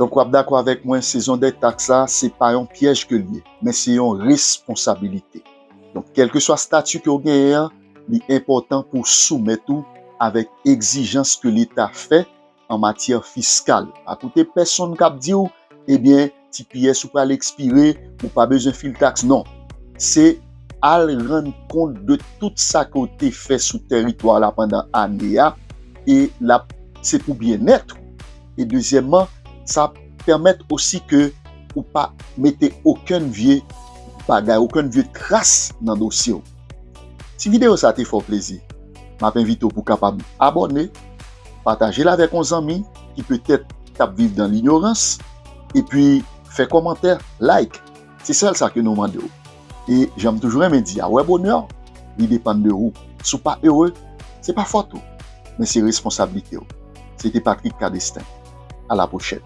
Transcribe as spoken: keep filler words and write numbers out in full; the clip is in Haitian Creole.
Donk, w ap dakò avèk mwen, sezon dè taks la, se pa yon pyèj ke l ye, men se yon responsabilite. Donk, kèlkeswa stati ke w genyen an, li enpòtan pou w soumèt ou avèk egzijans ke Leta fè an matyè fiskal. Pa koute pèsonn k ap di w, ebyen, T P S ou pral ekspire, ou pa bezwen fil taks. Non. Se al rann kont de tout sa ke w te fè sou tèritwa la pandan ane a, e l ap, se pou byennèt ou. E dezyèmman, sa ap pèmèt osi ke ou pa mete okenn vye bagay, okenn vye tras nan dosye w. Si videyo sa te fè w plezi, m ap envite w pou w kapab abòne, pataje l avèk yon zanmi ki petèt t ap viv dan linyorans, epi fè kòmantè, like. Se sèl sa ke nou mande w. E jan m toujou renmen di a, wè bonè, li depann de ou. Si w pa ere, se pa fòt ou, men se responsablite w. Se te Patrick Cadestin. A la pwochèn.